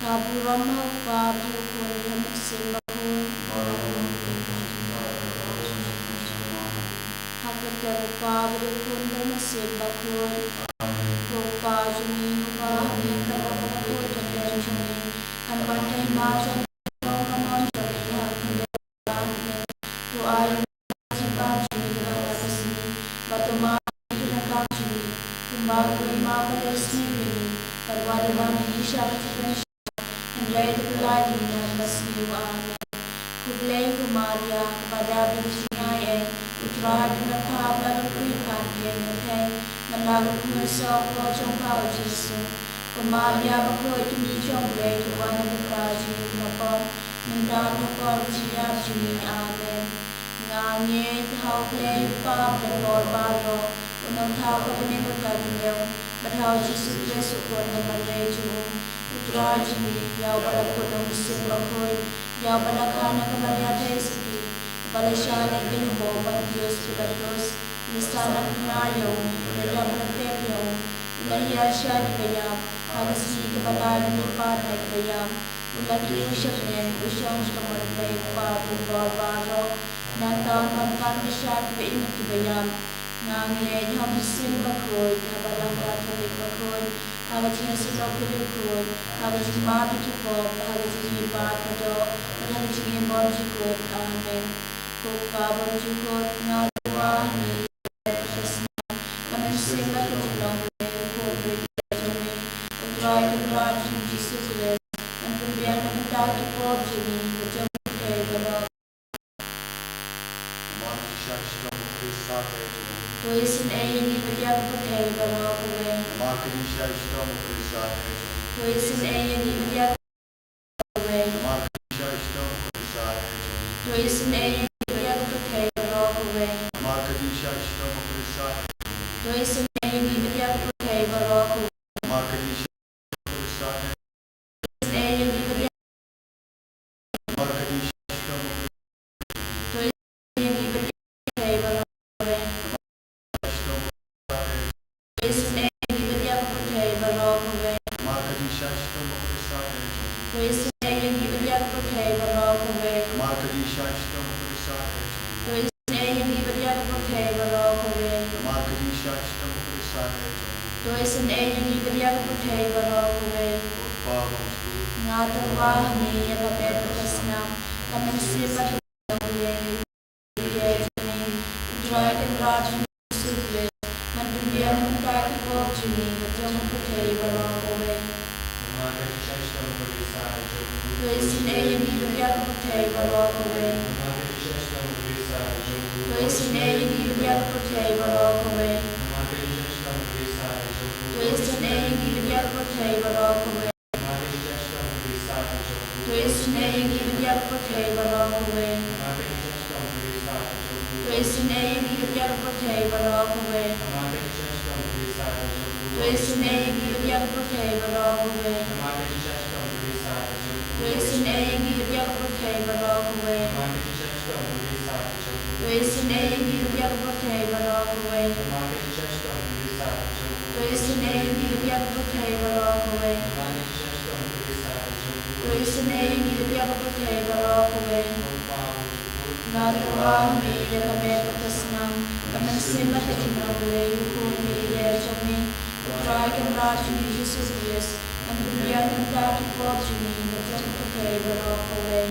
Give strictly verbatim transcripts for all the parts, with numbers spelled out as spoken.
Ka burom ha u Kpa bad ha u Khun bad ha u Mynsiem Bakhuid. Ha ka kyrteng u Kpa bad u Khun bad u Mynsiem Bakhuid. Ko Kpa jong ngi uba ha miet, ka long ba khuid ïa ka kyrteng jong ngi. Kan wan ka hima jong ngi, ka long ka mon jong ngi ha ka khyndew. Ko ai ïa ngi u jingbam jong ngi jong ka sngi bad to map ïa ki nongkam jong ngi kumba ka hima ba la sniew ïa ngi. Bad wat ïa wan ïa ngi sha ka jingpynshai, hynrei to pyllait ïa ngi na ka bad sniew. Amen. Khublei ko Maria, kaba dap da ka jingai ei, u Trai u don bad pha, ba la kyrkhu ïa pha na ka ïing ka theiñ. Naba la kyrkhu mynsaw ha ka kmie jong pha u Jisu. Ko Maria bakhuid, ka kmie jong U Blei, to wan ban ïa pha jong ngi ki nongpop, mynta bad ha ka por ba ngin ïap jong ngi. Amen. Nga ngeit ha U Blei u Kpa uba don bor baroh, u Nongthaw uba ha bneng bad ha ka khyndew, bad ha u Jisu Khrist u Khun ba marwei jong u, u Trai jong ngi, ïa uba la kut na u Mynsiem Bakhuid, ïa uba la kha na ka Maria Theisotti, uba la shah leit beiñ ha u Pontius Pilatus, u la sah na ka kynrad jong u, u la ïap, u la tep jong u, u la hiar sha kiba ïap, ha ka sngi kaba lai u la mihpat na kiba ïap, u la kiew sha bneng, u shong sha ka mon U Blei u Kpa uba don bor baroh. Nangta un wan ban bishar kiba im bad kiba ïap. Nga ngeit ha u Mynsiem Bakhuid, ha ka Balang Katholik bakhuid, ha ka jingïaseng bakhuid, ha ka jingmap ïa ki pop, ha ka jingïeit ba kordor, bad ha ka jingim ba ym jukut. Amen. Ko Kpa ba ym jukut, nga tyrwa ha me ïa ka snam, ka mynsiem bad ka jinglong U Blei, U Khun bad U Trai jong me, U Trai Kynrad jong ngi U Jisu Khrist, un pynbiang na ka bynta ki pop jong ngi bad jong ki pyrthei baroh. Namar ka jingshisha shitom u Khrist u la ïaid jong u. To isynei ïa ngi bad ïa ka pyrthei baroh kawei. Namar ka jingshisha shitom u Khrist u la ïaid jong u. To isynei ïa ngi bad ïa ka kawei. Namar ka jingshisha shitom u Khrist u la ïaid jong u. To isynei ïa ngi bad ïa ka pyrthei baroh kawei. Namar ka jingshisha shitom u Khrist u la ïaid jong u. To isynei ïa ngi bad ïa ka pyrthei baroh kawei. Namar ka jingshisha shitom u Khrist u la ïaid jong u. To isynei ïa ngi bad ïa ka pyrthei baroh kawei. Nga tyrwa ha me ïa ka met bad ka snam, ka mynsiem bad ka jingim U Blei, U Trai Kynrad jong ngi U Jisu Khrist, un pynbiang na ka bynta ki pop jong ngi bad jong ka pyrthei baroh kawei. To isynei ïa ngi bad ïa ka pyrthei baroh kawei. To isynei ïa ngi bad ïa ka pyrthei baroh kawei. To isynei ïa ngi bad ïa ka pyrthei baroh kawei. To isynei ïa ngi bad ïa ka pyrthei baroh kawei. To isynei ïa ngi bad ïa ka pyrthei baroh kawei. To isynei ïa ngi bad ïa ka pyrthei baroh kawei. To isynei ïa ngi bad ïa ka pyrthei baroh kawei. To isynei ïa ngi bad ïa ka pyrthei baroh kawei. To isynei ïa ngi bad ïa ka pyrthei baroh kawei. To isynei ïa ngi bad ïa ka pyrthei baroh kawei. Nga tyrwa ha me ïa ka met bad ka snam, ka mynsiem bad ka jinglong U Blei, U Khun bad U Blei jong me, U Trai Kynrad jong ngi U Jisu Khrist, un pynbiang na ka bynta ki pop jong ngi bad jong ka pyrthei baroh kawei.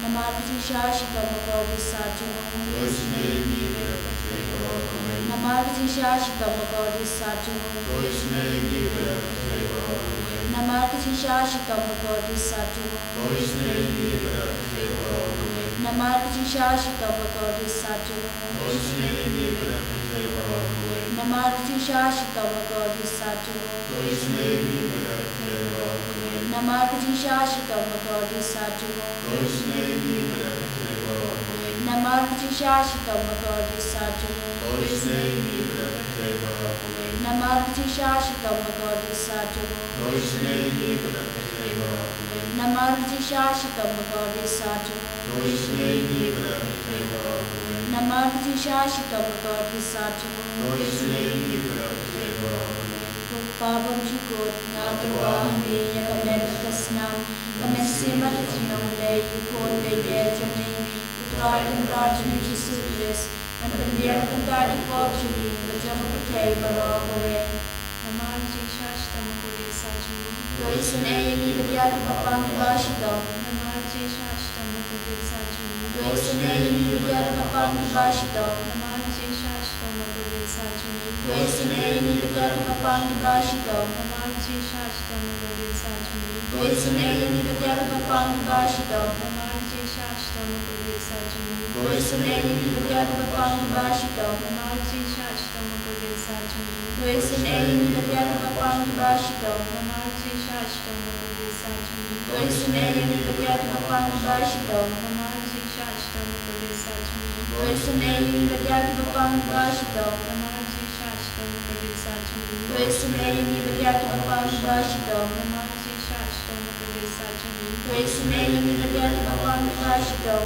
Namar ka jingshisha shitom bakordit sat jong u. To isynei ïa ngi bad ïa ka pyrthei baroh kawei. Namar ka jingshisha shitom bakordit sat jong u. To isynei ïa ngi bad ïa ka pyrthei baroh kawei. Namar ka jingshisha shitom bakordit sat jong u. To isynei ïa ngi bad ïa ka pyrthei baroh kawei. Namar ka jingshisha shitom bakordit sat jong u. To isynei ïa ngi bad ïa ka pyrthei baroh kawei. Namar ka jingshisha shitom bakordit sat jong u. To isynei ïa ngi bad ïa ka pyrthei baroh kawei. Namar ka jingshisha shitom bakordit sat jong u. To isynei ïa ngi bad ïa ka pyrthei baroh kawei. Namar ka jingshisha shitom bakordit sat jong u. To isynei ïa ngi bad ïa ka pyrthei baroh kawei. Namar ka jingshisha shitom bakordit sat jong u. To isynei ïa ngi bad ïa ka pyrthei baroh kawei. Namar ka jingshisha shitom bakordit sat jong u. To isynei ïa ngi bad ïa ka pyrthei baroh kawei. Namar ka jingshisha shitom bakordit sat jong u. To isynei ïa ngi bad ïa ka pyrthei baroh kawei. Ko Kpa bymjukut, nga tyrwa ha me ïa ka met bad ka snam, ka mynsiem bad ka jinglong Blei, u Khun beieit jong me, U Trai Kynrad jong ngi Jisu Khrist, ban pynbiang bynta ki pop jong ngi bad jong ka pyrthei baroh kawei. Namar ka jingshah shitom u kordit sah jong ngi, to isynei ïa ngi bad ïa kiba pang kiba shitom. Namar ka jingshah shitom u kordit sah jong ngi, to isynei ïa ngi bad ïa kiba pang kiba shitom. Namar ka jingshah shitom u kordit sah jong ngi, to isynei ïa ngi bad ïa kiba pang kiba shitom. Namar ka jingshah shitom u kordit sah jong ngi, to isynei ïa ngi bad ïa kiba pang kiba shitom. Namar ka jingshah shitom u kordit sah jong ngi, to isynei ïa ngi bad ïa kiba pang kiba shitom. Namar ka jingshah shitom u kordit sah jong ngi, to isynei ïa ngi bad ïa kiba pang kiba shitom. Namar ka jingshah shitom u kordit sah jong ngi, to isynei ïa ngi bad ïa kiba pang kiba shitom. Namar ka jingshah shitom u kordit sah jong ngi, to isynei ïa ngi bad ïa kiba pang kiba shitom. Namar ka jingshah shitom u kordit sah jong ngi, to isynei ïa ngi bad ïa kiba pang kiba shitom. Namar ka jingshah shitom u kordit sah jong ngi, to isynei ïa ngi bad ïa kiba pang kiba shitom.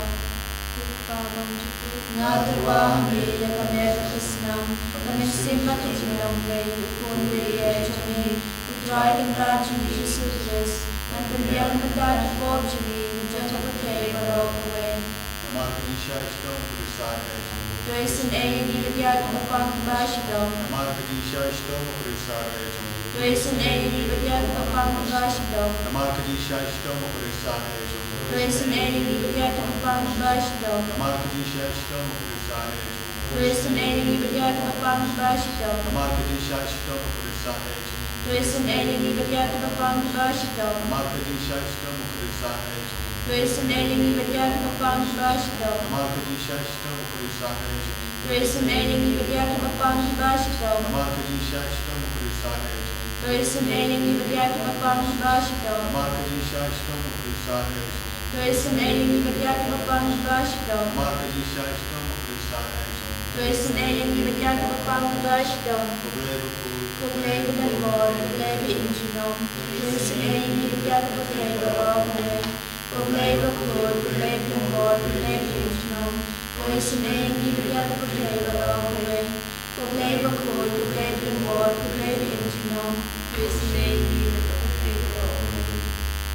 Ko Kpa bymjukut, nga tyrwa ha me ïa ka met bad ka snam, ka mynsiem bad ka jinglong Blei, u Khun beieit jong me, U Trai Kynrad jong ngi Jisu Khrist, ban pynbiang bynta ki pop jong ngi bad jong ka pyrthei baroh kawei. Namar ka jingshah shitom u kordit sah jong ngi, to isynei ïa ngi bad ïa kiba pang kiba shitom. Namar ka jingshah shitom u kordit sah jong ngi, to isynei ïa ngi bad ïa kiba pang kiba shitom. Namar ka jingshah shitom u kordit sah jong ngi, to isynei ïa ngi bad ïa kiba pang kiba shitom. Namar ka jingshah shitom u kordit sah jong ngi, to isynei ïa ngi bad ïa kiba pang kiba shitom. Namar ka jingshah shitom u kordit sah jong ngi, to isynei ïa ngi bad ïa kiba pang kiba shitom. Namar ka jingshah shitom u kordit sah jong ngi, to isynei ïa ngi bad ïa kiba pang kiba shitom. Namar ka jingshah shitom u kordit sah jong ngi, to isynei ïa ngi bad ïa kiba pang kiba shitom. Namar ka jingshah shitom u kordit sah jong ngi, to isynei ïa ngi bad ïa kiba pang kiba shitom. Namar ka jingshah shitom u kordit sah jong ngi, to isynei ïa ngi bad ïa kiba pang kiba shitom. Namar ka jingshah shitom u kordit sah jong ngi, to isynei ïa ngi bad ïa kiba pang kiba shitom. Ko Blei bakhuid, ko Blei badonbor, ko Blei ba im junom, to isynei ïa ngi bad ïa ka pyrthei baroh kawei. Ko Blei bakhuid, ko Blei badonbor, ko Blei ba im junom, to isynei ïa ngi bad ïa ka pyrthei baroh kawei. Ko Blei bakhuid, ko Blei badonbor, ko Blei ba im junom, to isynei ïa ngi bad ka pyrthei baroh kawei.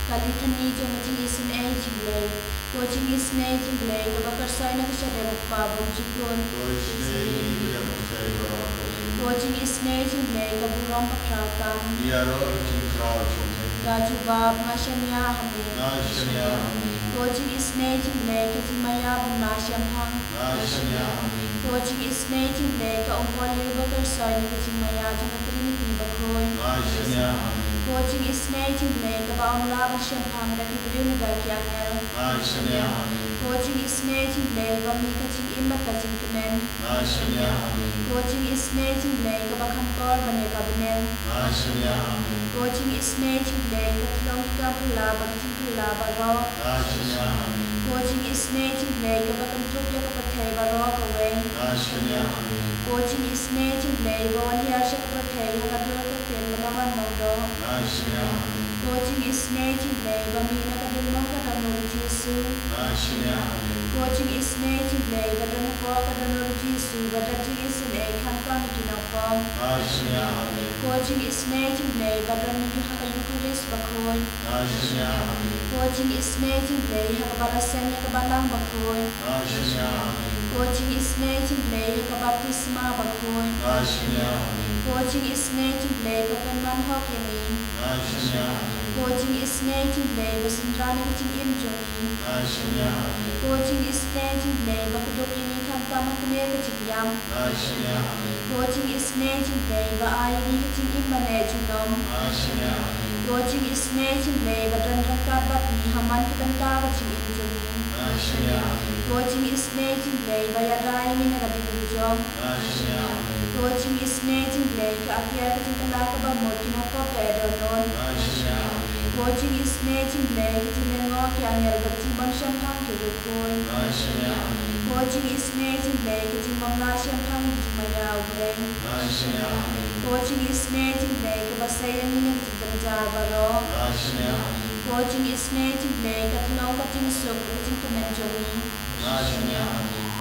Ka Litany jong ka jingisynei jong U Blei. Ko jingisynei jong U Blei kaba kyrsoi na ka shadem U Kpa bymjukut, to isynei ïa ngi bad ïa ka pyrthei baroh kawei. Ko jingisynei jong U Blei ka burom bakhraw tam, ïaroh ïa ka jingkhraw jong me. Nga jubab, nga shaniah ha me. Nga shaniah ha me. Ko jingisynei jong U Blei ka jingmaïa bymlah shemphang, nga shaniah ha me. Ko jingisynei jong U Blei ka umpohliew ba kyrsoi na ka jingmaïa jong ka Trinity bakhuid, nga shaniah ha me. Ko jingisynei jong U Blei kaba ym lah ban shemphang da ki briew ne da ki angel, nga shaniah ha me. Ko jingisynei jong U Blei ba mih ka jingim bad ka jingkmen, nga shaniah ha me. Ko jingisynei jong U Blei kaba kham kor ban ïa ka bneng, nga shaniah ha me. Ko jingisynei jong U Blei ka tyllong ki kam phylla bad ki jingphylla baroh, nga shaniah ha me. Ko jingisynei jong U Blei kaba kynthup ïa ka pyrthei baroh kawei, nga shaniah ha me. Ko jingisynei jong U Blei ba wan hiar sha ka pyrthei ha ka dur ka ktien ba la wan long doh, nga shaniah ha me. Ko jingisynei jong U Blei ba mih na ka dohnud ka dohnud u Jisu, nga shaniah ha me. Ko jingisynei jong U Blei ba don hapoh ka dohnud u Jisu ba don jingisynei khamtam ïa ki nongpop, nga shaniah ha me. Ko jingisynei jong U Blei ba don ha ka Eukharist bakhuid, nga shaniah ha me. Ko jingisynei jong U Blei ha kaba la seng ïa ka balang bakhuid, nga shaniah ha me. Ko jingisynei jong U Blei ha ka baptisma bakhuid, nga shaniah ha me. Ko jingisynei jong U Blei ba pynman hok ïa ngi, nga shaniah ha me. Ko jingisynei jong U Blei ba synran ïa ka jingim jong ngi, nga shaniah ha me. Ko jingisynei jong U Blei ba kdup ïa ngi khamtam ha kane ka jingïap, nga shaniah ha me. Ko jingisynei jong U Blei ba ai ïa ngi ka jingim ba neh junom, nga shaniah ha me. Ko jingisynei jong U Blei ba don ryngkat bad ngi ha man ka bynta ka jingim jong ngi, nga shaniah ha me. Ko jingisynei jong U Blei ba ïada ïa ngi na ka diengdujok, nga shaniah ha me. Ko jingisynei jong U Blei ka atiar ka jingkylla kaba mut ki nongpop ba ïa dohnud, nga shaniah ha me. Ko jingisynei jong U Blei ka jinglyngngoh ki angel bad ka jingbym shemphang ki riewkhuid, nga shaniah ha me. Ko jingisynei jong U Blei ka jingbymlah shemphang ïa ka jingmaïa U Blei, nga shaniah ha me. Ko jingisynei jong U Blei kaba sei ïa ngi na ka jingkynjah baroh, nga shaniah ha me. Ko jingisynei jong U Blei ka tyllong ka jingsuk ka jingkmen jong ngi, nga shaniah ha me.